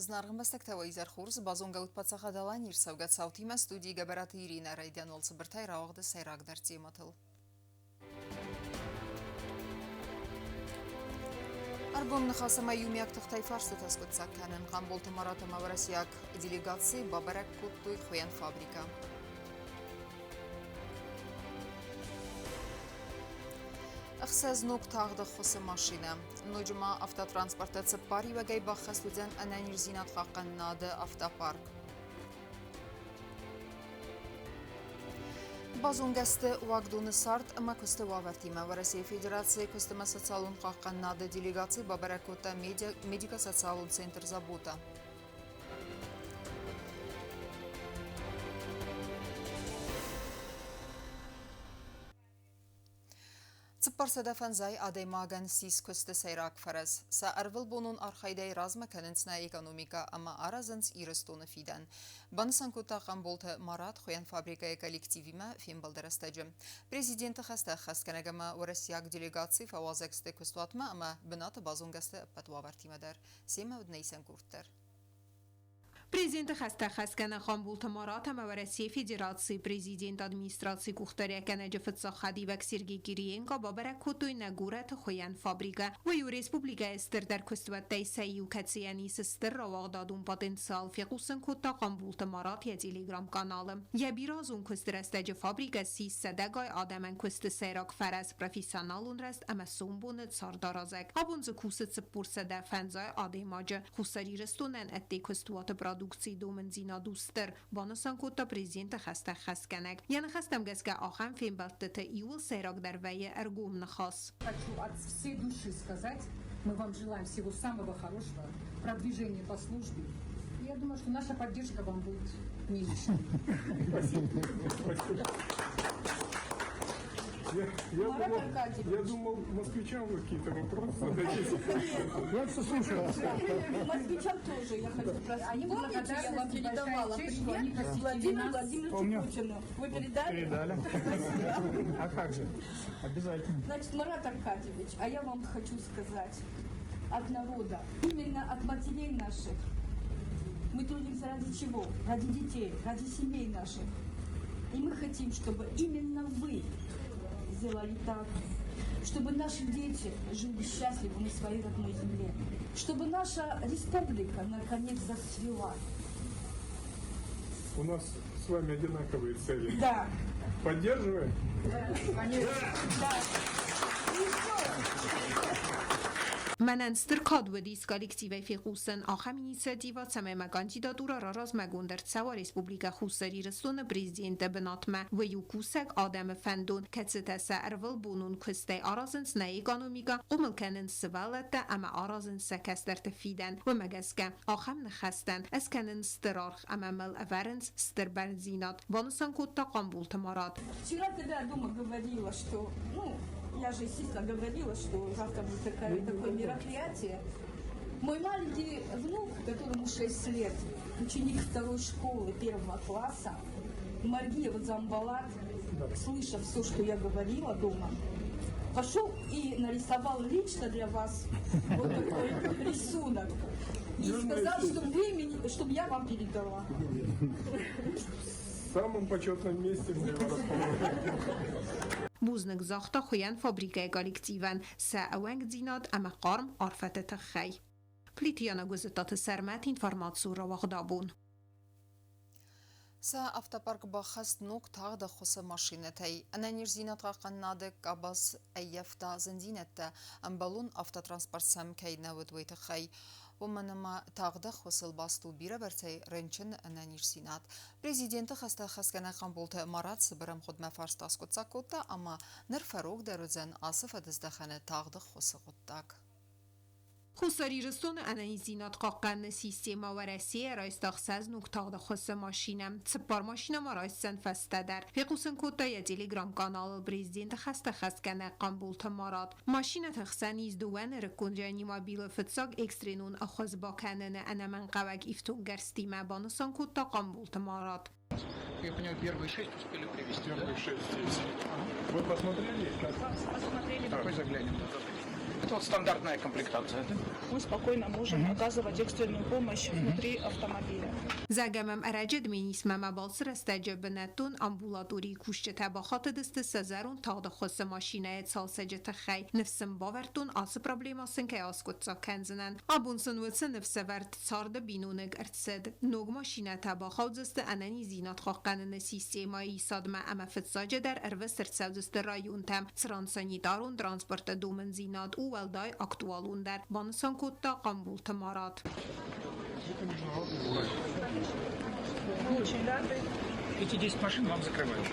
Зынаргъ ӕмбӕстӕгтӕ, уӕ изӕр хорз! Базонгӕ ут Паддзахад Аланийы ӕрцӕугӕ цаутимӕ студийы Гӕбӕраты Иринӕ райдиан уал цыбыртӕй рауагъды сӕйрагдӕр темӕтыл. Ӕргом ныхас ӕмӕ иумиаг тыхтӕй фарстытӕ скъуыддзаг кӕнын Хъамболты Марат ӕмӕ уӕрӕсейаг делегаци бабӕрӕг кодтой хуыйӕн фабрикӕ. Ӕхсӕз ног тагъд ӕххуысы машинӕ. Ноджы ма автотранспорты цыппар иуӕгӕй баххӕст уыдзӕн ӕнӕниздзинад хъахъхъӕнынады автопарк. Базонгӕ сты уагдоны цард ӕмӕ куысты уавӕртимӕ. Уӕрӕсейы Федерацийы куысты ӕмӕ социалон хъахъхъӕнынады делегаци бабӕрӕг кодта медико-социалон центр «Забота». Цыппарсӕдӕ фӕндзай адӕймагӕн ссис куысты сӕйраг фӕрӕз. Сӕ ӕрвылбонон архайдӕй размӕ кӕнынц нӕ экономикӕ ӕмӕ аразынц Ирыстоны фидӕн. Банысан кодта Хъамболты Марат хуыйӕн фабрикӕйы коллективимӕ фембӕлды рӕстӕджы. Президенты хӕстӕ ӕххӕстгӕнӕг ӕмӕ уӕрӕсейаг делегаци фӕуазӕг сты куыстуатмӕ ӕмӕ бынаты базонгӕ сты ӕппӕт уавӕртимӕ дӕр. Семӕ уыд нӕ исӕн къорд дӕр. Президенты хӕстӕ хӕсгӕнӕг Хъамболты Марат ӕмӕ Уӕрӕсейы Федерацийы президенты администрацийы къухдариуӕггӕнӕджы фыццаг хӕдивӕг Сергей Кириенко бабӕрӕг кодтой нӕ горӕты хуыйӕн фабрикӕ. Уый у республикӕйы стырдӕр куыстуӕттӕй сӕ иу, кӕцыйӕн ис стыр рауагъдадон потенциал, фехъусын кодта Хъамболты Марат йӕ телеграм-каналы. Йӕ бирӕазон куысты рӕстӕджы фабрикӕ ссис сӕдӕгай адӕмӕн куысты сӕйраг фӕрӕз, профессионалон рӕзт ӕмӕ сомбоны цардаразӕг. Абон дзы кусы 450 адӕймаджы. Хуссар Ирыстонӕн ӕдде куыстуаты продукцийы домындзинад у стыр, банысан кодта президенты хӕстӕ хӕсгӕнӕг. Йӕ ныхӕстӕм гӕсгӕ ахӕм фембӕлдтыты иууыл сӕйрагдӕр вӕййы ӕргом ныхас. Хочу от всей души сказать, мы вам желаем всего самого хорошего, продвижения по службе. И я думаю, что наша поддержка вам будет не лишней. Спасибо. Спасибо. Я думал, москвичам вы какие-то вопросы зададите. Я все слушаю. Москвичам тоже я хочу спросить. Они Помните, я вам благодарность и большая передавала честь, что они привет посетили Владимиру нас. Владимировичу Помню. Путину. Вы передали? Передали. А как же? Обязательно. Значит, Марат Аркадьевич, а я вам хочу сказать от народа, именно от матерей наших. Мы трудимся ради чего? Ради детей, ради семей наших. И мы хотим, чтобы именно вы сделали так, чтобы наши дети жили счастливо на своей родной земле, чтобы наша республика наконец зацвела. У нас с вами одинаковые цели. Да. Поддерживаем? Да. И еще. Мӕнӕн стыр кад уыдис коллективӕй фехъусын ахӕм инициативӕ, цӕмӕй мӕ кандидатурӕ раразмӕгонд ӕрцӕуа Республикӕ Хуссар Ирыстоны президенты бынатмӕ. Уый у кусӕг адӕмы фӕндон, кӕцытӕ сӕ ӕрвылбонон куыстӕй аразынц нӕ экономикӕ, хъомыл кӕнынц сывӕллӕттӕ ӕмӕ аразынц сӕ кӕстӕрты фидӕн. Уымӕ гӕсгӕ, ахӕм ныхӕстӕн ӕз кӕнын стыр аргъ ӕмӕ мыл ӕвӕрынц стыр бӕрндзинад, банысан кодта Хъамболты Марат. Вчера, когда я дома говорила, что, ну, я же, естественно, говорила, что завтра будет такое мероприятие, мой маленький внук, которому 6 лет, ученик второй школы первого класса, Маргиев Замбалат, слыша все, что я говорила дома, пошел и нарисовал лично для вас вот такой рисунок. И сказал, чтобы я вам передала. В самом почетном месте мы его расположим. Бузныг загъта хуыйӕн фабрикӕйы коллективӕн сӕ ӕууӕнкдзинад ӕмӕ хъарм арфӕты тыххӕй. Плиты Яна Гуызыттаты Сӕрмӕт информацийы рауагъдабон. Сӕ автопарк баххӕст ног тагъд ӕххуысы машинӕтӕй. Ӕнӕниздзинад хъахъхъӕнынады къабаз ӕййӕфта зындзинӕдтӕ, ӕмбӕлон автотранспорт сӕм кӕй нӕ уыд, уый тыххӕй. Уымӕн ӕмӕ тагъд ӕххуысыл баст у бирӕбӕрцӕй рынчын ӕнӕниздзинад. Президенты хӕстӕ хӕсгӕнӕг Хъамболты Марат цыбыр ӕмгъуыдмӕ фарста аскъуыддзаг кодта ӕмӕ ныр фӕрогдӕр уыдзӕн ацы фӕдыздӕхӕны тагъд ӕххуысы хъуыддаг. Хуссар Ирыстоны ӕнӕниздзинад хъахъхъӕныны системӕ Уӕрӕсейӕ райста ӕхсӕз ног тагъды хуысы машинӕ. Цыппар машинӕ ма райсдзӕн фӕстӕдӕр, фехъусын кодта йӕ телеграм-каналыл президенты хӕстӕ хӕсгӕнӕг Хъамболты Марат. Машинӕты хсӕн ис дыууӕ нырыккон реанимобилы фыццаг экстренон ӕххуыс бакӕныны ӕнӕмӕнгхъӕуӕг ифтонггӕрзтимӕ, банысан кодта Хъамболты Марат. Я понимаю, первые шесть успели привезти, Первые да? шесть здесь. Вы посмотрели? Как? Посмотрели. Давай заглянем. Да. Это вот стандартная комплектация, да? Мы спокойно можем оказывать экстренную помощь внутри автомобиля. Зӕгъӕм, ӕрӕджы Дменисмӕ мӕ балцы рӕстӕджы бынӕттон амбулаторийы кусджытӕ бахатыдысты сӕ зӕронд тагъдӕххуысы машинӕйы цалцӕджы тыххӕй. Ныфс сын бавӕрдтон, ацы проблемӕ сын кӕй аскъуыддзаг кӕндзынӕн. Абон сын уыцы ныфсӕвӕрд царды биноныг ӕрцыд. Ног машинӕтӕ бахаудзысты ӕнӕниздзинад хъахъхъӕныны системӕйы исадмӕ ӕмӕ фыццаджыдӕр ӕрвыст ӕрцӕудзысты районтӕм, цыран санитарон транспорты домындзинад у уӕлдай актуалондӕр, банысан кодта Хъамболты Марат. Это международный уровень. Мы очень рады. Эти 10 машин вам закрывают.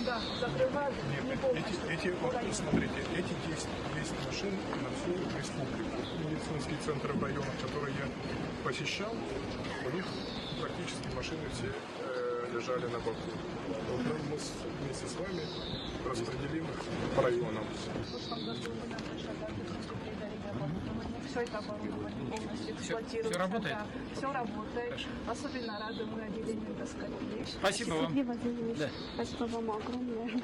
Да, закрывают Нет, не эти, полностью. эти, вот, смотрите, эти 10, 10 машин на всю республику. Медицинские центры в районах, которые я посещал, у них практически машины все лежали на боку. Вот мы вместе с вами распределим их по районам. В прошлом году вы нам большой подарок передали оборудование. Все это оборудование полностью эксплуатируется. всё работает? Да, все работает. Особенно рады мы отделению эндоскопии. Спасибо вам. Сергей Владимирович, Да. спасибо вам огромное.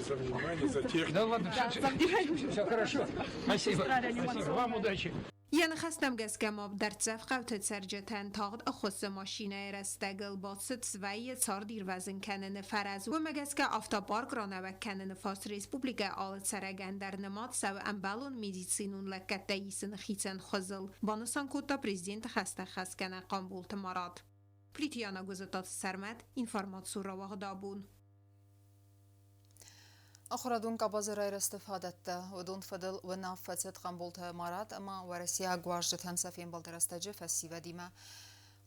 За внимание, за технику. Да ладно, все, все, хорошо. Спасибо. Спасибо. Вам удачи. Йӕ ныхӕстӕм гӕсгӕ ма дӕрддзӕф хъӕуты цӕрджытӕн тагъд ӕххуысы машинӕйы рӕстӕгыл бацыд свӕййы цард ирвӕзын кӕныны фӕрӕз. Уымӕ гӕсгӕ автопарк ранӕуӕг кӕныны фарст республикӕйы алы цӕрӕгӕн дӕр нымад цӕуы ӕмбӕлон медицинон лӕггӕдтӕ исыны хицӕн хуызыл, банысан кодта президенты хӕстӕ хӕсгӕнӕг Хъамболты Марат. Плиты Яна Гуызытаты Сӕрмӕт, информацион рауагъд Абон. Ахуырадон къабазы райрӕзты фадӕттӕ, уыдон фӕдыл уынаффӕ цыд Хъамболты Марат ӕмӕ уӕрӕсейаг уазджытӕн сӕ фембӕлды рӕстӕджы фӕсивӕдимӕ.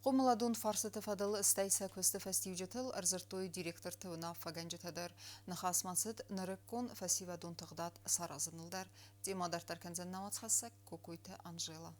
Хъомыладон фарстыты фӕдыл стӕй сӕ куысты фӕстиуджытыл ӕрдзырдтой директорты уынаффӕгӕнджытӕ дӕр. Ныхас ма цыд нырыккон фӕсивӕдон тыгъдад саразыныл дӕр. Темӕ дарддӕр кӕндзӕн нӕ уацхӕссӕг Кокойты Анжела.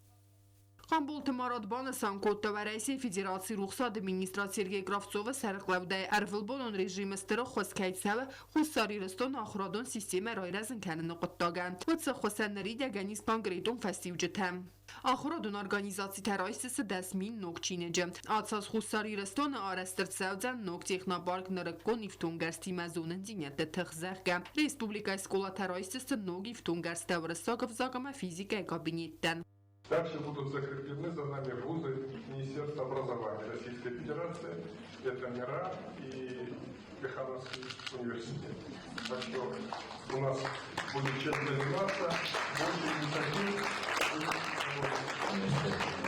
Хъамболты Марат банысан кодта Уӕрӕсейы Федерацийы рухсады министрад Сергей Кравцовы сӕргълӕудӕй ӕрвылбонон режимы стыр ӕххуыс кӕй цӕуы Хуссар Ирыстоны ахуырадон системӕ райрӕзын кӕныны хъуыддагӕн. Уыцы ӕххуысӕн ныридӕгӕн ис конкретон фӕстиуджытӕ. Ахуырадон организацитӕ райсдзысты 10 000 ног чиныджы. Ацы аз Хуссар Ирыстоны арӕзт ӕрцӕудзӕн ног технопарк нырыккон ифтонггӕрзтимӕ зонындзинӕдты тых, зӕгъгӕ. Республикӕйы скъолатӕ райсдзысты ног ифтонггӕрзтӕ уырыссаг ӕвзаг ӕмӕ физикӕйы кабинеттӕн. Также будут закреплены за нами вузы Министерства образования Российской Федерации, это МИРА и Плехановский университет. Так что у нас будет чем заниматься, больше инициатив.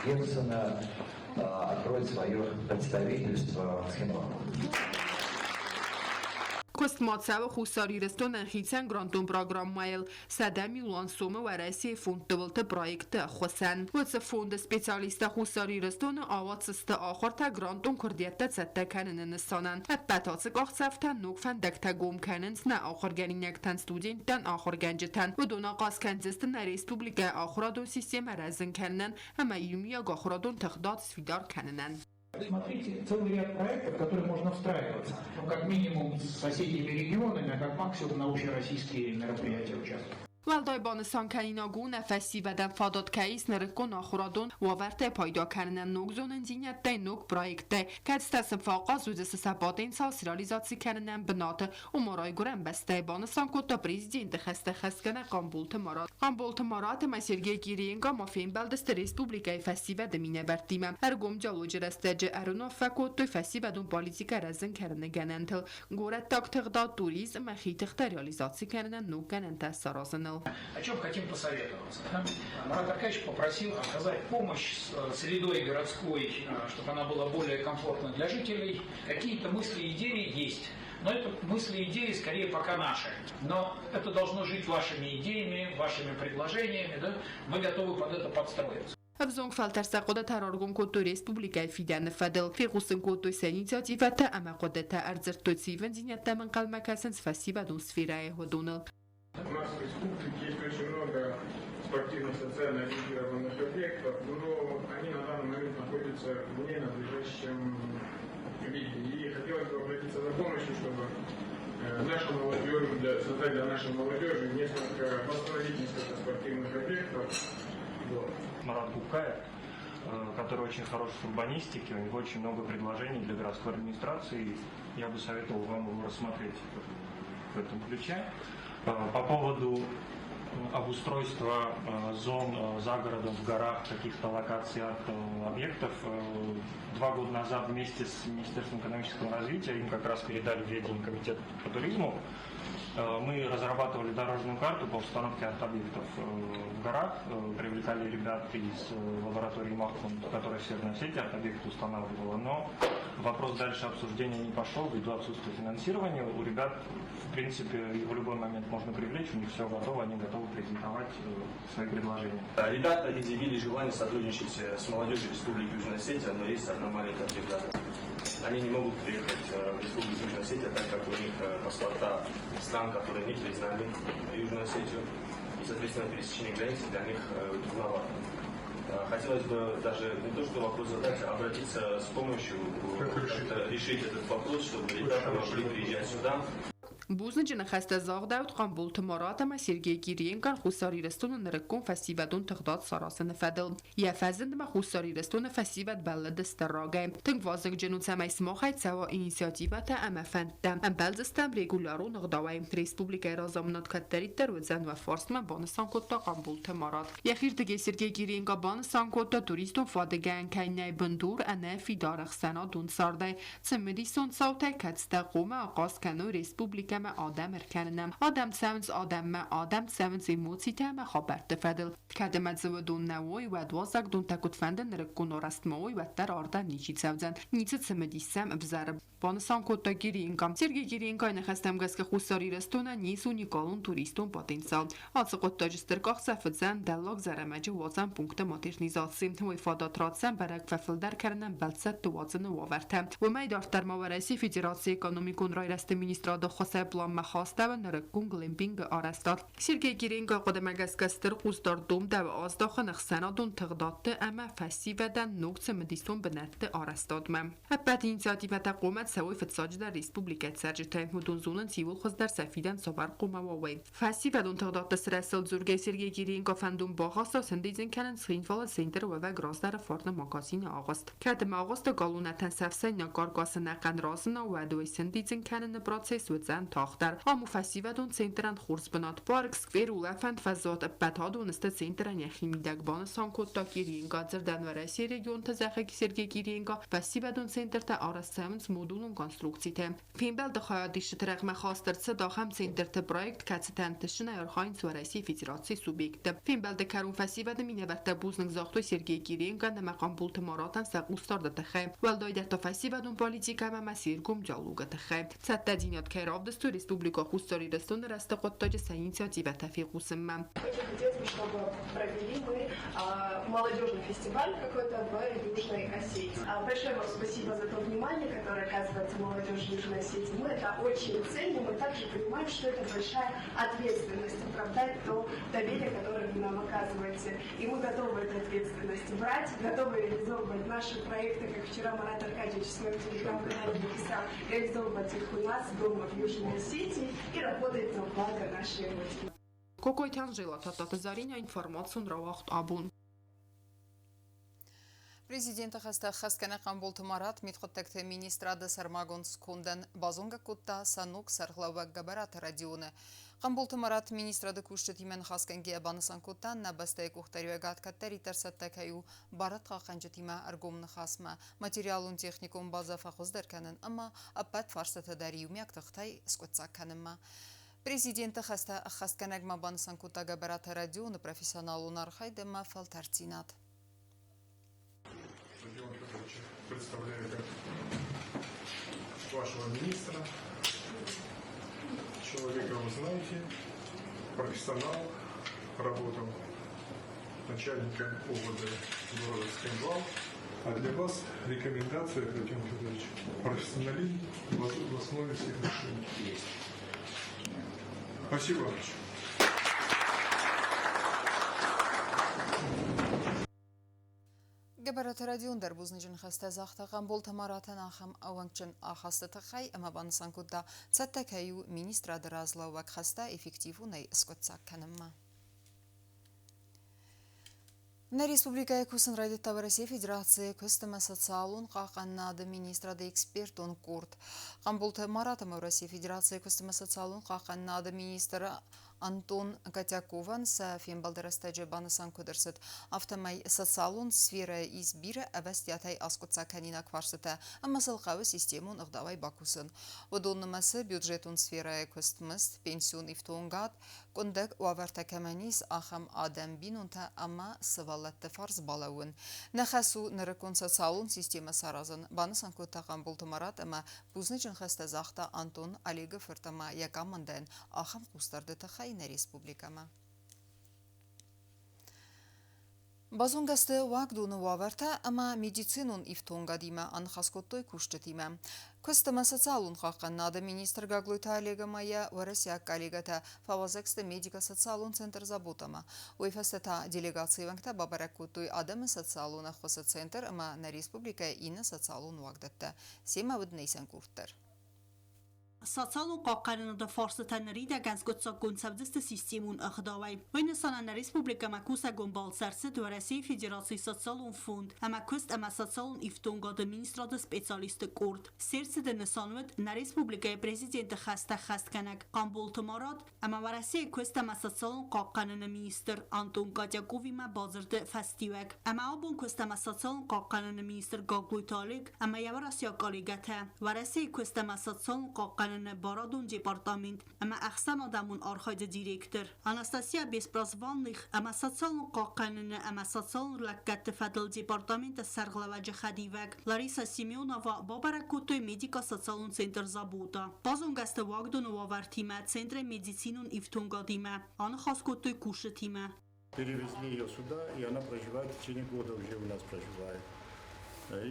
Герцена откроет свое представительство в Цхинвале. Куыст ма цӕуы Хуссар Ирыстонӕн хицӕн грантон программӕйыл 100 милуан сомы Уӕрӕсейы фондты уылты проекты ӕххуысӕн. Уыцы фонды специалисттӕ Хуссар Ирыстоны ауадздзысты ахуыртӕ грантон куырдиӕттӕ цӕттӕ кӕныны нысанӕн. Ӕппӕт ацы къахдзӕфтӕ ног фӕндӕгтӕ гом кӕнынц нӕ ахуыргӕнинӕгтӕн, студенттӕн, ахуыргӕнджытӕн. Уыдон ахъаз кӕндзысты нӕ республикӕйы ахуырадон системӕ рӕзын кӕнынӕн ӕмӕ иумиаг ахуырадон тыгъдад сфидар кӕнынӕн. Смотрите, целый ряд проектов, в которые можно встраиваться. Ну, как минимум с соседними регионами, а как максимум на общероссийские мероприятия участвовать. Уӕлдай банысан кӕнинаг у, нӕ фӕсивӕдӕн фадат кӕй ис нырыккон ахуырадон уавӕртӕй пайда кӕнынӕн ног зонындзинӕдтӕй, ног проекттӕй, кӕцытӕ сын фӕахъаз уыдзысты сӕ потенциал среализаци кӕнынӕн бынаты, ома райгуырӕн бӕстӕйы, банысан кодта президенты хӕстӕ хӕсгӕнӕг Хъамболты Марат. Хъамболты Марат ӕмӕ Сергей Кириенко ма фембӕлдысты республикӕйы фӕсивӕды минӕвӕрттимӕ. Ӕргом диалоджы рӕстӕджы ӕруынаффӕ кодтой фӕсивӕдон политикӕ рӕзын кӕныны гӕнӕнтыл, горӕттаг тыгъдад, туризм ӕмӕ хи тыхтӕ реализаци кӕнынӕн ног гӕнӕнтӕ саразыныл. О чем хотим посоветоваться. Да? Марат Аркадьевич попросил оказать помощь с средой городской, чтобы она была более комфортна для жителей. Какие-то мысли и идеи есть. Но это мысли и идеи скорее пока наши. Но это должно жить вашими идеями, вашими предложениями. Да? Мы готовы под это подстроиться. Ӕвзонг фӕлтӕр сӕ хъуыдытӕ раргом кодтой республикӕйы фидӕны фӕдыл, фехъусын кодтой сӕ инициативӕтӕ ӕмӕ хъуыдытӕ, ӕрдзырдтой цы ивындзинӕдтӕм ӕнхъӕлмӕ кӕсынц фӕсивӕдон сферӕйы, уыдоныл. У нас в республике есть очень много спортивно социально ориентированных объектов, но они на данный момент находятся в ненадлежащем виде. И хотелось бы обратиться за помощью, чтобы наша молодежь, создать для нашей молодежи несколько, восстановить несколько спортивных объектов. Вот. Марат Гукаев, который очень хорош в урбанистике, у него очень много предложений для городской администрации. Я бы советовал вам его рассмотреть в этом ключе. По поводу Обустройство зон за городом, в горах, каких-то локаций, арт-объектов. 2 года назад вместе с Министерством экономического развития, им как раз передали в ведение комитет по туризму, мы разрабатывали дорожную карту по установке арт-объектов в горах, привлекали ребят из лаборатории Махмуд, которая в Северной Осетии арт-объекты устанавливала, но вопрос дальше обсуждения не пошел ввиду отсутствия финансирования. У ребят, в принципе, в любой момент можно привлечь, у них все готово, они готовы презентовать свои предложения. Ребята изъявили желание сотрудничать с молодежью Республики Южная Осетия, но есть одна маленькая преграда. Они не могут приехать в Республику Южная Осетия, так как у них паспорта стран, которые не признали Южную Осетию, и, соответственно, пересечение границы для них трудновато. Хотелось бы даже не то, что вопрос задать, а обратиться с помощью, как-то решить этот вопрос, чтобы ребята могли приезжать сюда. Бузныджы ныхӕстӕ загъдӕуыд Хъамболты Марат ӕмӕ Сергей Кириенкойӕн Хуссар Ирыстоны нырыккон фӕсивӕдон тыгъдад саразыны фӕдыл. Йӕ фӕзындмӕ Хуссар Ирыстоны фӕсивӕд бӕллыдысты рагӕй. Тынг вазыгджын у, цӕмӕй сымахӕй цӕуа инициативӕтӕ ӕмӕ фӕндтӕ. Ӕмбӕлдзыстӕм регулярон ӕгъдауӕй. Республикӕйы разамынад кӕддӕриддӕр уыдзӕн уӕ фарсмӕ, банысан кодта Хъамболты Марат. Йӕхирдыгӕй Сергей Кириенко банысан кодта, туристон фадыгӕн кӕй нӕй бындур ӕнӕ фидар ӕхсӕнадон цардӕй. Цымыдисон цаутӕ, кӕцытӕ хъуамӕ ахъаз кӕной республикӕмӕ адӕм ӕркӕнынӕн. Адӕм цӕуынц адӕммӕ, адӕм цӕуынц эмоцитӕ ӕмӕ хабӕртты фӕдыл. Кӕд ӕмӕ дзы уыдон нӕ уой, уӕд уазӕгдонтӕ куыдфӕнды нырыккон арӕзт ма уой, уӕддӕр ардӕм ничи цӕудзӕн, ницы цымыдис сӕм ӕвзӕры. Банысан кодта Кириенко. Сергей Кириенкойы ныхӕстӕм гӕсгӕ Хуссар Ирыстонӕн ис уникалон туристон потенциал. Ацы хъуыддаджы стыр къахдзӕф уыдзӕн Дӕллаг Зӕрӕмӕджы уадзӕн пункты модернизаци. Уый фадат ратдзӕн бӕрӕг фӕфылдӕр кӕнынӕн бӕлццӕтты уадзыны уавӕртӕ. Уымӕй дарддӕр ма Уӕрӕсейы Федерацийы экономикон райрӕзты министрады ӕххуысӕй планмӕ хастӕуы нырыккон глэмпингы арӕзтад. Сергей Киренко хъуыдымӕ гӕсгӕ стыр хъусдард домдӕуы аздахын ӕхсӕнадон тыгъдадты ӕмӕ фӕсивӕдӕн ног цымыдисон бынӕтты арӕзтадмӕ. Ӕппӕт инициативӕтӕ хъуамӕ цӕуой фыццаджыдӕр республикӕйы цӕрджытӕй. Уыдон зонынц иууыл хуыздӕр сӕ фидӕн цавӕр хъуамӕ уа, уый. Фӕсивӕдон тыгъдадты сырӕзтыл дзургӕ Сергей Кириенко фӕндон бахаста сӕндидзын кӕнын Цхинвалы центры уӕвӕг раздӕры фарны магазины агъуыст. Кӕд ӕмӕ агъуысты галонӕтӕн сӕ ӕфсӕйнаг каркасы ӕнӕхъӕн разына, уӕд уый сӕндидзын кӕныны процесс уыдзӕн тагъддӕр. Ам у фӕсивӕдон центрӕн хорз бынат. Парк, сквер, улӕфӕн фӕзуат ӕппӕт адон сты центрӕн йӕхи мидӕг, банысан кодта Кириенко. Дзырдӕн Уӕрӕсейы регионты зӕгъӕг Сергей Кириенко фӕсивӕдон центртӕ арӕзт цӕуынц модулон конструкцитӕ. Фембӕлды хайадисджыты рӕгъмӕ хаст ӕрцыд ахӕм центрты проект, кӕцытӕ ӕнтысынӕй архайынц Уӕрӕсейы Федерацийы субъектты. Фембӕлды кӕрон фӕсивӕды минӕвӕрттӕ бузныг загътой Сергей Кириенкойӕн ӕмӕ Хъамболты Маратӕн сӕ хъусдарды тыххӕй, уӕлдайдӕр та фӕсивӕдон политикӕмӕ ӕмӕ се ргом диалогы тыххӕй. Цӕттӕдзинад кӕй равдыстой Республикӕ Хуссар Ирыстоны рӕзты хъуыддаджы сӕ инициативӕтӕ фехъусынмӕ. Очень хотелось бы, чтобы провели мы молодежный фестиваль какой-то в Южной Осетии. Большое вам спасибо за то внимание, которое оказывается молодежи Южной Осетии. Мы это очень ценим и также понимаем, что это большая ответственность оправдать то доверие, которое вы нам оказываете. И мы готовы эту ответственность брать, готовы реализовывать наши проекты, как вчера Марат Аркадьевич в своем телеграм-канале написал, реализовывать их у нас дома в Южной Осетии и работать на благо нашей Родины. Кокойты Анжела, Тадтаты Заринӕ, информацион рауагъд Абон. Президенты хӕстӕ ӕххӕстгӕнӕг Хъамболты Марат мидхъуыддӕгты министрады сӕрмагонд скондӕн базонгӕ кодта сӕ ног сӕргълӕууӕг Гӕбӕраты Родионы. Хъамболты Марат министрады кусджытимӕ ныхасгӕнгӕйӕ банысан кодта, нӕ бӕстӕйы къухдариуӕгад кӕддӕриддӕр цӕттӕ кӕй у барадхъахъхъӕнджытимӕ ӕргом ныхасмӕ, материалон-техникон базӕ фӕхуыздӕр кӕнын ӕмӕ ӕппӕт фарстатӕ дӕр иумиаг тыхтӕй скъуыддзаг кӕнынмӕ. Президенты хӕстӕ ӕххӕстгӕнӕг ма банысан кодта Гӕбӕраты Родионы профессионалон архайд ӕмӕ фӕлтӕрддзинад. Родион Федорович, представляю как вашего министра. Человека вы знаете, профессионал, работал начальником ОВД города Цхинвал. А для вас рекомендация, Родион Федорович, профессионализм в основе всех решений. Есть. Спасибо. Гӕбӕраты Родион дӕр бузныджы ныхӕстӕ загъта Хъамболты Маратӕн ахӕм ӕууӕнкджын ахасты тыххӕй ӕмӕ банысан кодта, цӕттӕ кӕй у министрады разлӕууӕг хӕстӕ эффективонӕй скъуыддзаг кӕнынмӕ. Нӕ республикӕйы кусын райдыдта Уӕрӕсейы Федерацийы куыст ӕмӕ социалон хъахъхъӕнынады министрады экспертон къорд. Хъамболты Марат ӕмӕ Уӕрӕсейы Федерацийы куыст ӕмӕ социалон хъахъхъӕнынады министр. Антон Котяковӕн сӕ фембӕлды рӕстӕджы банысан куыд ӕрцыд, афтӕмӕй социалон сферӕйы ис бирӕ ӕвӕстиатӕй аскъуыддзаг кӕнинаг фарстытӕ ӕмӕ сыл хъӕуы системон ӕгъдауӕй бакусын. Уыдон нымӕцы бюджетон сферӕйы куыстмызд, пенсион ифтонгад, къуындӕг уавӕртӕ кӕмӕн ис, ахӕм адӕм, бинонтӕ ӕмӕ сывӕллӕтты фарс балӕууын. Нӕ хӕс у нырыккон социалон системӕ саразын, банысан кодта Хъамболты Марат ӕмӕ бузныджы ныхӕстӕ загъта Антон Олегы фырт ӕмӕ йӕ командӕйӕн ахӕм хъусдарды тыххӕй нӕ республикӕмӕ. Базонгӕ сты уагдоны уавӕртӕ ӕмӕ медицинон ифтонгадимӕ, аныхас кодтой кусджытимӕ. Куыст ӕмӕ социалон хъахъхъӕнынады министр Гаглойты Олег ӕмӕ йӕ уӕрӕсейаг коллегӕтӕ фӕуазӕг сты медико-социалон центр «Забота»-мӕ. Уый фӕстӕ та делегацийы уӕнгтӕ бабӕрӕг кодтой адӕмы социалон ӕххуысы центр ӕмӕ нӕ республикӕйы иннӕ социалон уагдӕттӕ. Семӕ уыд Нейсен Курт дӕр. Социалон хъахъхъӕнынады фарстытӕ ныридӕгӕн скъуыддзаггонд цӕудзысты системон ӕгъдауӕй. Уый нысанӕн нӕ республикӕмӕ кусӕгон балц ӕрцыд Уӕрӕсейы Федерацийы социалон фонд ӕмӕ куыст ӕмӕ социалон ифтонгады министрады специалистты къорд. Се рцыды нысан уыд нӕ республикӕйы президенты хӕстӕ ӕххӕстгӕнӕг Хъамболты Марат ӕмӕ Уӕрӕсейы куыст ӕмӕ социалон хъахъхъӕныны министр Антон Катяковимӕ бадзырды фӕстиуӕг. Ӕмӕ абон куыст ӕмӕ социалон хъахъхъӕныны министр Гаглойты Олег ӕмӕ йӕ уӕрӕсейаг коллегӕтӕ Уӕрӕсейы куыст ӕмӕ социалон хъахъхъӕныны барадон департамент ӕмӕ ӕхсӕнадӕмон архайды директор Анастасия Беспрозванных ӕмӕ социалон хъахъхъӕныны ӕмӕ социалон лӕггӕдты фӕдыл департаменты сӕргълӕууӕджы хӕдивӕг Лариса Семенова бабӕрӕг кодтой медико-социалон центр «Забота». Базонгӕ сты уагдоны уавӕртимӕ, центры медицинон ифтонгадимӕ, аныхас кодтой кусджытимӕ. Перевезли ее сюда, и она проживает в течение года уже у нас проживает.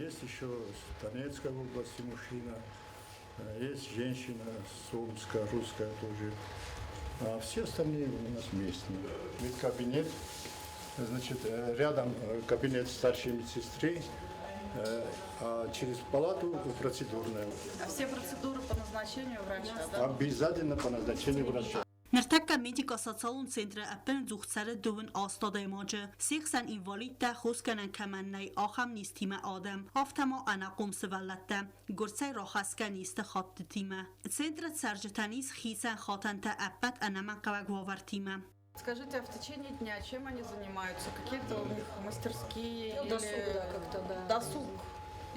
Есть еще с Донецкой области мужчина, есть женщина с Омска, русская тоже. А все остальные у нас местные. Медкабинет, значит, рядом кабинет старшей медсестры, а через палату процедурная. А все процедуры по назначению врача, да? Обязательно по назначению врача. Ныртӕккӕ медико-социалон центры ӕппынӕдзух цӕры дыууын аст адӕймаджы, се хсӕн инвалидтӕ, хосгӕнӕн кӕмӕн нӕй, ахӕм низтимӕ адӕм, афтӕ ма ӕнахъом сывӕллӕттӕ, гуырцӕй рахӕсгӕ низты хаттытимӕ. Центры цӕрджытӕн ис хицӕн хатӕнтӕ ӕппӕт ӕнӕмӕнгхъӕуӕг уавӕртимӕ. Скажите, а в течение дня чем они занимаются? Какие-то у них мастерские Ну, или досуг, да, как-то, да. Досуг?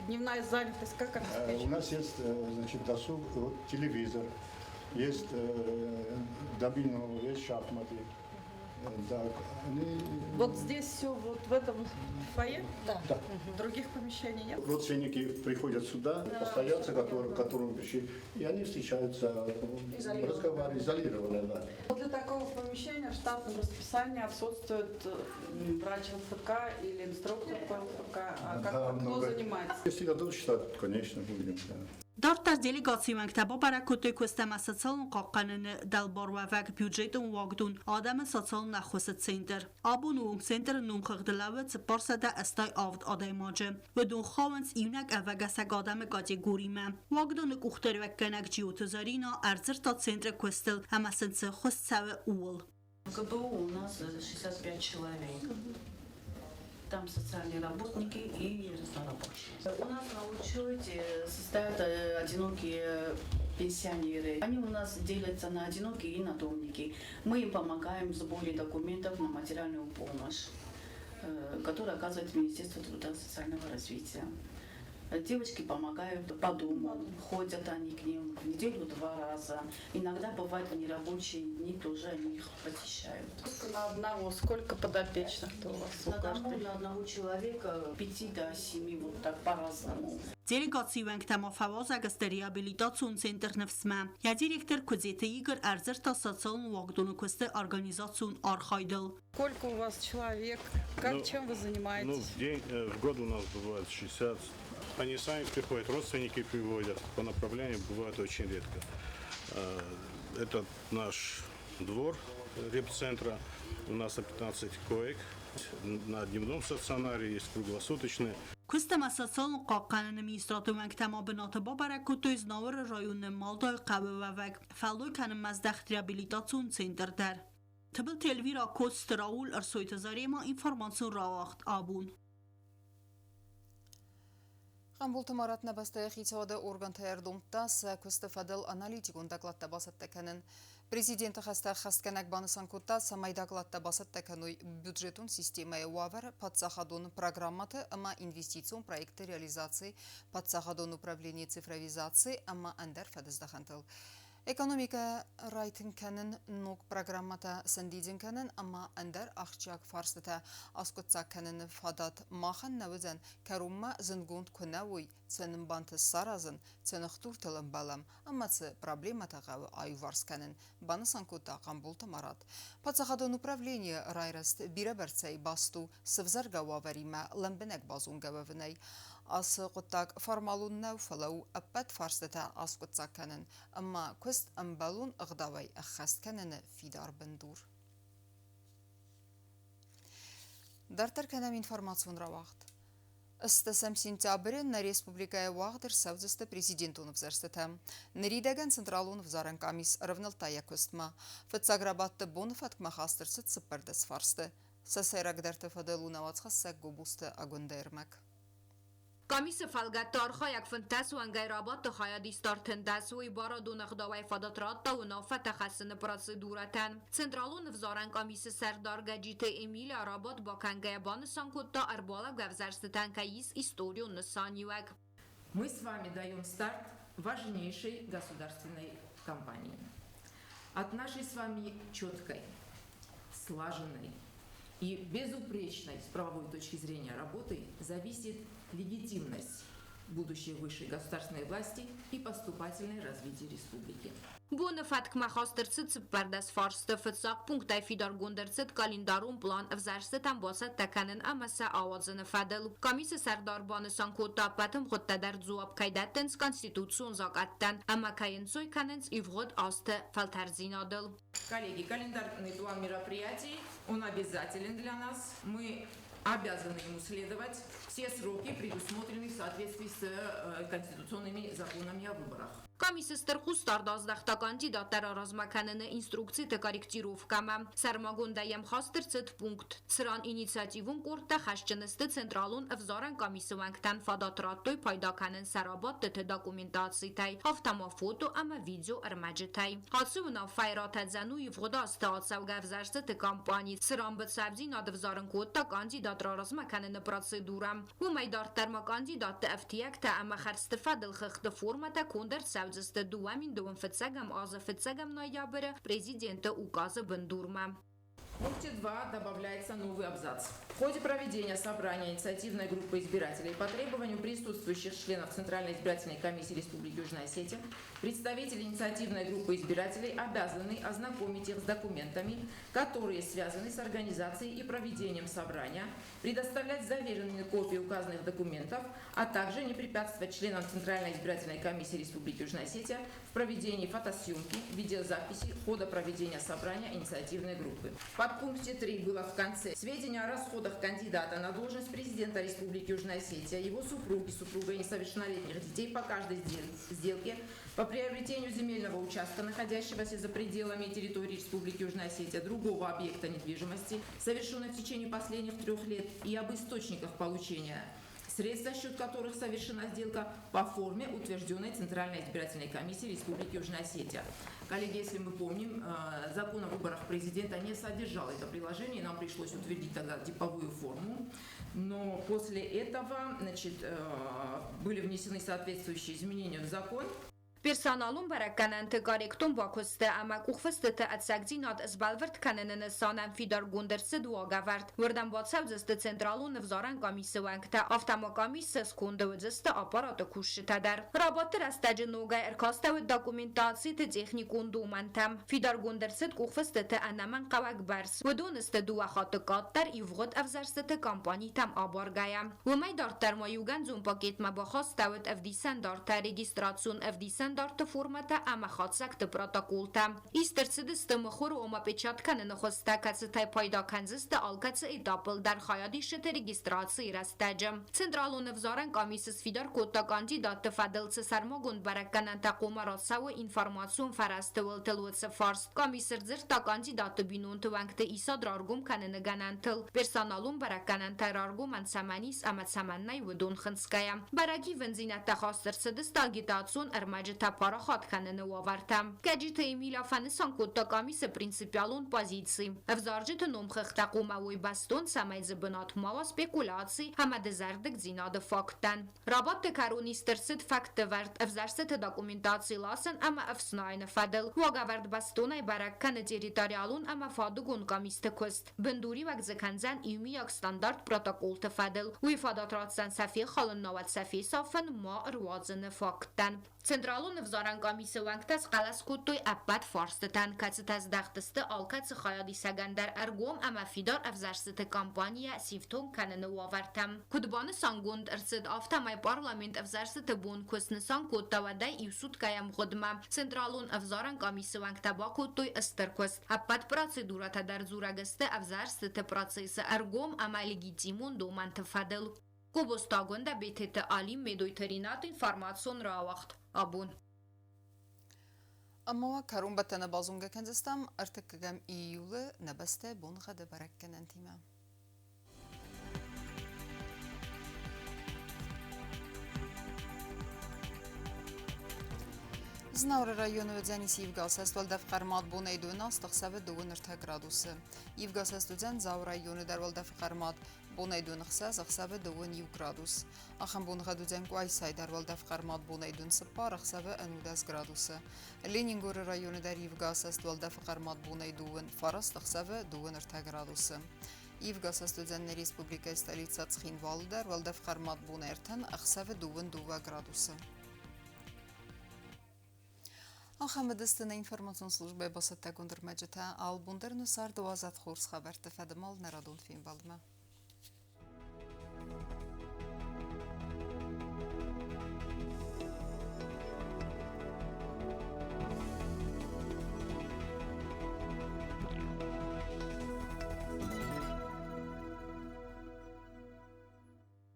Дневная занятость, как У обеспечена? нас есть, значит, досуг, вот, телевизор, есть домино, есть шахматы. Да, они. Вот здесь все вот в этом фойе? Да. Да. Других помещений нет? Родственники приходят сюда, постояльцы, которые, которым пришли, и они встречаются, Изолированно. разговаривают, изолированно, да. Вот для такого помещения в штатном расписании отсутствует врач ЛФК или инструктор по ЛФК. А как, Да, кто много. занимается? Если дадут штат, конечно, будем. Да. Дарддӕр делегацийы уӕнгтӕ бабӕрӕг кодтой куыст ӕмӕ социалон хъахъхъӕныны дӕлбаруӕвӕг бюджетон уагдон адӕмы социалон ӕххуысы центр. Абоны онг центры номхыгъды лӕууы 487 адӕймаджы. Уыдон хауынц иунӕг ӕвӕгӕсӕг адӕмы категоримӕ. Уагдоны къухдариуӕггӕнӕг Джиоты Зарина ӕрдзырдта центры куыстыл ӕмӕ сын цы ххуыс цӕуы, ууыл. В ГБУ у нас 65 человек. Там социальные работники и разнорабочие. У нас на учете состоят одинокие пенсионеры. Они у нас делятся на одинокие и надомники. Мы им помогаем в сборе документов на материальную помощь, которую оказывает Министерство труда и социального развития. Девочки помогают по дому, ходят они к ним в неделю два раза. Иногда бывает в нерабочие дни тоже они их посещают. На одного сколько подопечных-то у вас? На дому на одного человека 5 до 7, вот так по-разному. Делегацийы уӕнгтӕ ма фӕуазӕг сты реабилитацион центр «Ныфс»-мӕ. Йӕ директор Куыдзеты Игорь ӕрдзырдта социалон уагдоны куысты организацион архайдыл. Сколько у вас человек? Как, Ну, чем вы занимаетесь? Ну, в день, в год у нас бывает 60. Они сами приходят, родственники приводят. По направлению бывает очень редко. Это наш двор ребцентра. У нас на 15 коек. На дневном стационаре есть круглосуточные. Куыст ӕмӕ социалон хъахъхъӕныны министрады уӕнгтӕ ма бынаты бабӕрӕг кодтой Знауыры районы Малдайы хъӕуы уӕвӕг фӕллой кӕнынмӕ здӕхт реабилитацион центр дӕр. Тыбылты Эльвира, Коцты Рауль, Ӕрсойты Зарема, информацион рауагъд абон. Хъамболты Марат нӕ бӕстӕйы хицауады органтӕй ӕрдомдта сӕ куысты фӕдыл аналитикон докладтӕ бацӕттӕ кӕнын. Президенты хӕстӕ ӕххӕстгӕнӕг банысан кодта, цӕмӕй докладтӕ бацӕттӕ кӕной бюджетон системӕйы уавӕр, паддзахадон программӕты ӕмӕ инвестицион проектты реализаци, паддзахадон управленийы цифровизаци ӕмӕ ӕндӕр фӕдыздӕхӕнтыл. Экономикӕ райтынг кӕнын, ног программӕтӕ сӕндидзын кӕнын ӕмӕ ӕндӕр ахсджиаг фарстытӕ аскъуыддзаг кӕныны фадат махӕн нӕ уыдзӕн, кӕронмӕ зындгонд куы нӕ уой, цы нын бантыст саразын, цы ныхдуртыл ӕмбӕлӕм ӕмӕ цы проблемӕтӕ хъӕуы аиуварс кӕнын, банысан кодта Хъамболты Марат. Паддзахадон управленийы райрӕзт бирӕбӕрцӕй баст у сывзӕргӕ уавӕримӕ лӕмбынӕг базонгӕ уӕвынӕй. Ацы хъуыддаг формалон нӕу, фӕлӕ у ӕппӕт фарстытӕ аскъуыддзаг кӕнын ӕмӕ куыст ӕмбӕлон ӕгъдауӕй ӕххӕст кӕныны фидар бындур. Дарддӕр кӕнӕм информацион рауагъд. Ӕстӕсӕм сентябры нӕ республикӕйы уагъд ӕрцӕудзысты президентон ӕвзӕрстытӕ. Ныридӕгӕн Централон ӕвзарӕн къамис ӕрӕвнӕлдта йӕ куыстмӕ. Фыццаг рабадты боны фӕткмӕ хаст ӕрцыд 14 фарсты. Сӕ сӕйрагдӕрты фӕдыл у науӕдзхӕссӕг Гобозты Агуындӕ ӕрмӕг. Къамисы фӕлгӕтты архайӕг 15 уӕнгӕй рабадты хайадист 13 уый барадон ӕгъдауӕй фадат радта уынаффӕтӕ хӕссыны процедурӕтӕн. Централон ӕвзарӕн къамисы сӕрдар Гӕджиты Эмилия рабадт бакӕнгӕйӕ банысан кодта, ӕрбалӕугӕ ӕвзӕрстытӕн кӕй ис историон нысаниуӕг. Мы с вами даем старт важнейшей государственной кампании. От нашей с вами четкой, слаженной и безупречной с правовой точки зрения работы зависит легитимность будущей высшей государственной власти и поступательное развитие республики. Боны фӕткмӕ хаст ӕрцыд 14 фарсты. Фыццаг пунктӕй фидаргонд ӕрцыд календарон план ӕвзӕрстытӕм бацӕттӕ кӕнын ӕмӕ сӕ ауадзыны фӕдыл. Комиссы сӕрдар банысан кодта, ӕппӕт ӕмгъуыдтӕ дӕр дзуапп кӕй дӕттынц конституцион закъӕттӕн ӕмӕ кӕй ӕнцой кӕнынц ивгъуыд азты фӕлтӕрддзинадыл. Коллеги, календарный план мероприятий, он обязателен для нас. Мы обязаны ему следовать. Все сроки предусмотрены в соответствии с конституционными законами о выборах. Комиссы стыр хъусдард аздӕхта кандидаттӕ раразмӕ кӕныны инструкциты корректировкӕмӕ. Сӕрмагондӕй йӕм хаст ӕрцыд пункт, цыран инициативон къордтӕ хӕсджын сты Централон ӕвзарӕн къамисы уӕнгтӕн фадат радтой пайда кӕнын сӕ рабадтыты документацитӕй, афтӕ ма фото ӕмӕ видеоӕрмӕджытӕй. Ацы уынаффӕйы ратӕдзӕн у ивгъуыд азты ацӕугӕ ӕвзӕрстыты кампани, цыран быцӕудзинад ӕвзарын кодта кандидат раразмӕ кӕныны процедурӕ. Уымӕй дарддӕр ма кандидатты ӕфтиӕгтӕ ӕмӕ хӕрдзты фӕдыл хыгъды формӕтӕ конд ӕрцӕудзысты 2025 азы фыццӕгӕм ноябры президенты указы бындурмӕ. В пункте 2 добавляется новый абзац. В ходе проведения собрания инициативной группы избирателей по требованию присутствующих членов Центральной избирательной комиссии Республики Южная Осетия представители инициативной группы избирателей обязаны ознакомить их с документами, которые связаны с организацией и проведением собрания, предоставлять заверенные копии указанных документов, а также не препятствовать членам Центральной избирательной комиссии Республики Южная Осетия в проведении фотосъемки, видеозаписи хода проведения собрания инициативной группы. В подпункте 3 было в конце сведения о расходах кандидата на должность президента Республики Южная Осетия, его супруги, супруга и несовершеннолетних детей по каждой сделке по приобретению земельного участка, находящегося за пределами территории Республики Южная Осетия, другого объекта недвижимости, совершенной в течение последних 3 лет, и об источниках получения средств, за счет которых совершена сделка по форме, утвержденной Центральной избирательной комиссией Республики Южная Осетия. Коллеги, если мы помним, закон о выборах президента не содержал это приложение, нам пришлось утвердить тогда типовую форму. Но после этого, значит, были внесены соответствующие изменения в закон. Персоналон бӕрӕггӕнӕнты корректон бакуысты ӕмӕ къухфыстыты ӕцӕгдзинад сбӕлвырд кӕныны нысанӕн фидаргонд ӕрцыд уагӕвӕрд. Уырдӕм бацӕудзысты Централон ӕвзарӕн къамисы уӕнгтӕ, афтӕ ма къамисы сконды уыдзысты аппараты кусджытӕ дӕр. Рабадты рӕстӕджы ногӕй ӕркастӕуыд документациты техникон домӕнтӕм. Фидаргонд ӕрцыд къухфыстыты ӕнӕмӕнгхъӕуӕг бӕрц. Уыдон сты дыууӕ хатты къаддӕр ивгъуыд ӕвзӕрстыты кампанитӕм абаргӕйӕ. Уымӕй дарддӕр ма иугӕндзон пакетмӕ бахастӕуыд ӕвдисӕндартӕ, регистрацион ӕвдисӕндарты формӕтӕ ӕмӕ хатдзӕгты протоколтӕ. Ист ӕрцыдысты мыхуыр, ома печат кӕныны хуызтӕ, кӕцытӕй пайда кӕндзысты алкӕцы этапыл дӕр хайадисджыты регистрацийы рӕстӕджы. Централон ӕвзарӕн къамисы сфидар кодта кандидатты фӕдыл цы сӕрмагонд бӕрӕггӕнӕнтӕ хъуамӕ рацӕуы информацион фӕрӕзты уылтыл уыцы фарст. Къамис ӕрдзырдта кандидатты бинонты уӕнгты исад раргом кӕныны гӕнӕнтыл, персоналон бӕрӕггӕнӕнтӕ раргомӕн цӕмӕн ис ӕмӕ цӕмӕн нӕй, уыдон хынцгӕйӕ. Бӕрӕг ивындзинӕдтӕ хаст ӕрцыдысты агитацион ӕрмӕджытӕ. нывтӕ парахат кӕныны уавӕртӕ. Гӕджиты Эмиля фӕнысан кодта къамисы принципиалон позици. Ӕвзарджыты номхыгъдтӕ хъуамӕ уой бӕстон, цӕмӕй дзы бынат ма уа спекуляци ӕмӕ дызӕрдыгдзинады факттӕн. Рабадты кӕрон ист ӕрцыд фактты вӕрд ӕвзӕрстыты документаци ласын ӕмӕ ӕфснайыны фӕдыл. Уагӕвӕрд бӕстонӕй бӕрӕг кӕны территориалон ӕмӕ фадыгон къамисты куыст. Бындуриуӕг дзы кӕндзӕн иумиаг стандарт протоколты фӕдыл. Уый фадат ратдзӕн сӕ фехалын, науӕд сӕ фесафын ма ӕруадзыны факттӕн. Централон ӕвзарӕн къамисы уӕнгтӕ схъӕлӕс кодтой ӕппӕт фарстытӕн, кӕцытӕ здӕхт сты алкӕцы хайадисӕгӕн дӕр ӕргом ӕмӕ фидар ӕвзӕрстыты кампанийӕ сифтонг кӕныны уавӕртӕм. Куыд банысангонд ӕрцыд, афтӕмӕй парламент ӕвзӕрстыты бон куы снысан кодта, уӕдӕй иу суткӕйы ӕмгъуыдмӕ Централон ӕвзарӕн къамисы уӕнгтӕ бакодтой стыр куыст. Ӕппӕт процедурӕтӕ дӕр дзурӕг сты ӕвзӕрстыты процессы ӕргом ӕмӕ легитимон домӕнты фӕдыл. Гобозтагондӕ Бететы Алим Медойты Ренат информацион рауагъд абон. Ӕмӕ уӕ кӕронбӕттӕны базонгӕ кӕндзыстӕм ӕртыккӕгӕм июлы нӕ бӕстӕ боныгъӕды бӕрӕггӕнӕнтимӕ. Знауыры районы уыдзӕнис ивгӕ уӕлдӕф хъӕрмад бонӕй дойнаст ӕхсӕвы 2 градусы. Ивгӕ уыдзӕн Дзауы районы дӕр уӕлдӕфы хъӕрмад бонӕй дон ӕхсӕз, ӕхсӕвы 2 градус. Ахӕм боныгъӕд уыдзӕн Къуайсайы дӕр уӕлдӕф хъӕрмад бонӕй дон 4, ӕхсӕвы 11 градусы. Ленингоры районы дӕр ивгӕ уӕлдӕфы хъӕрмад бонӕй 2 9, ӕхсӕвы 2 3 градусы. Ивгӕ уыдзӕн нӕ республикӕйы столицӕ Цхинвалы дӕр уӕлдӕф хъӕрмад бон ӕртын, ӕхсӕвы 2 градусы. Ахӕм уыдысты нӕ информацион службӕйы бацӕттӕгонд ӕрмӕджытӕ. Албон дӕр нӕ царды уадзӕд хорз хабӕртты фӕдымал нӕ радон фембӕлдмӕ.